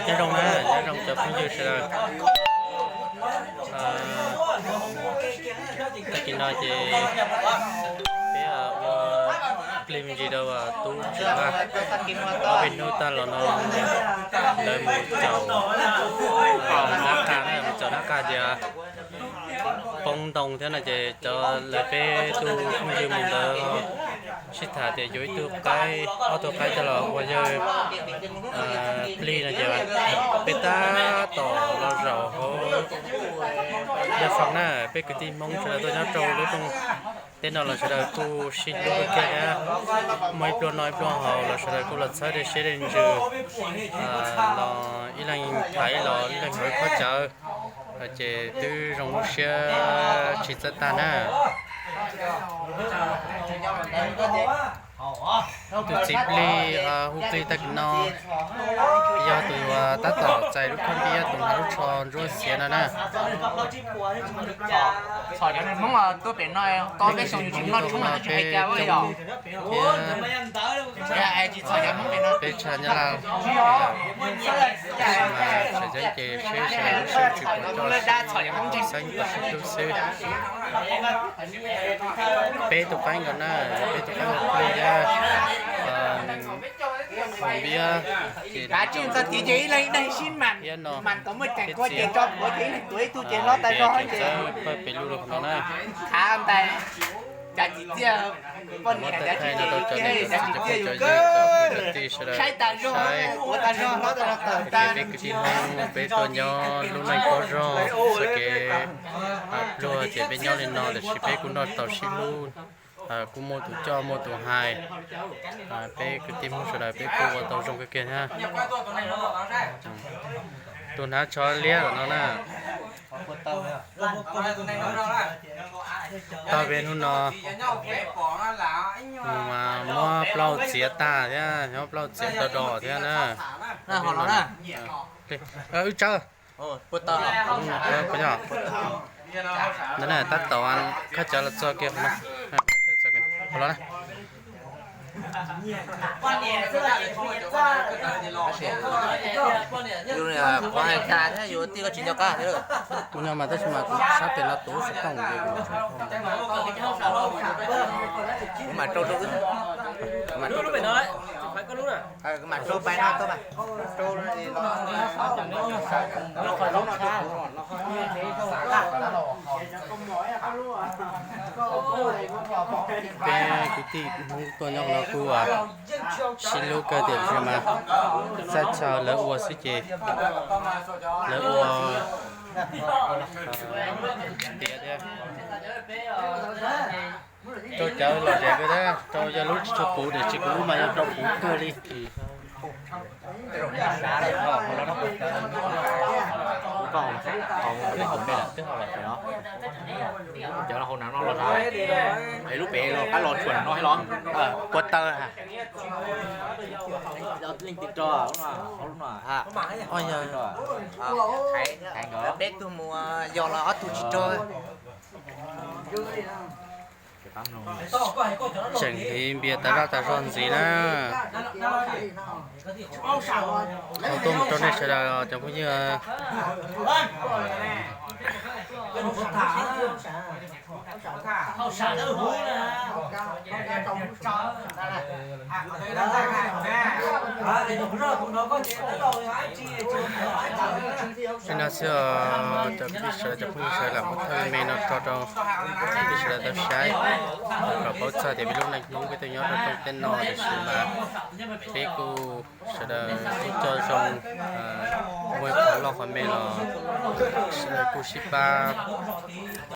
Nyob zoo na, nyob zoo cov phooj ywg sawv daws. Tag kis no ces peb ua plig me ntsis rau tub Tsim Vaj. Ob peb hnub tag los no lawv mus caum nab qa na, mus caum nab qa tias poob ntoo thiab no ces cov lawv peb tug phooj ywg mus ntawd sib tham tias yuav ib tug qaib ob tug qaib coj los ua yawg plig no ces peb tab tom los zaum hauv yawg foo na, peb kwv tij Hmoob sawv daws tuaj nyob rau lub rooj teb no los sawv daws kuj sib hlub kiag thiab, muaj ib pluag noj ib pluag haus los sawv daws kuj los txhawb dej siab dej ntsws los ib leeg tham ib los ib leeg haus ib khob cawv, ces twb zoo lub siab tsis txawj tag na. Tus txiv plig hu plig tag kis no yog tus uas tab tom txais lub khob ntiab tus hnav lub tsho ntsuab xiav no na. Txhom cov Hmoob tuaj pem no, tau peb xyoo yus tsis noj tshoob los tsis hais cas ua yog. Peb tshaj Nyab Laj, tshaj ceeb ces seb sawv daws lub siab tsis pom coj, xeeb pom sib hlub xwb. Peb tus qaib nkaus na, peb tus qaib nkaus plig thiab npiab. Ces ib leeg ib leeg sib mam, mam tau muaj cai kua ces tso puav ces ib leeg tuav ib tug ces hlob tas zog ces pawg pes lug rau qhov no na. Khav ntais, cas tsis txiaj, poj niam cas tsis txiaj, cas tsis txiaj yus kawg. Saib tas zog, ua tas zog hlob tas zog tawm tas. Peb kwv tij Hmoob peb tuaj nyob lub neej pob zog, txoj kev pluag ces peb nyob li no tiam sis peb kuj nrog tau sib hlub, kuj muaj tus coj muaj tus hais, peb kwv tij Hmoob sawv daws peb kuj ua tau zoo kawg kiag thiab. Tus hnav tsho liab no na. Tag peb hnub no muab plaub txiav tag thiab, nyob plaub txiav do do thiab na. Wb tsawb. Ntawd na, tab tom khaub cawv los txog kiag qhov no. Qhov no na. Kuv hais tas thiab yus tij koj tsis nco qab thiab. Kuv no mas tab sis mas kuv sab pem no tus xov tooj ces kuv mam rau rau, kuv mam rau rau pais no tuaj mas. Peb kwv tij Hmoob tuaj nyob qhov no kuj sib hlub kawg tiam sis mas txaj chaw lawv ua xwb ces lawv ua tiav thiab. Rau cawv lom zem kawg thiab, rau yog lub tsis tshua puv tiam sis kuv lub mas yog rau puv kawg li. Twb hau pem no, lub pem los qab los tsuam no los puas taw. Leej twg rog, peb tug mus yos los ob tug tsis rog. Tseem hliv npias tas zaj tas zog ntxiv na. Thaum tuaj mus rau nej sawv daws cov phooj ywg. Li no xwb os cov kwv tij sawv daws cov phooj ywg sawv daws, lam muab thawj me no tso rau kwv tij sawv daws tau saib kom paub txog tias peb lub neej Hmoob peb tuaj nyob rau rooj teb no tiam sis mas peb kuj sawv daws kuj coj zoo, muaj qhov loj qhov me los sawv daws kuj sib pab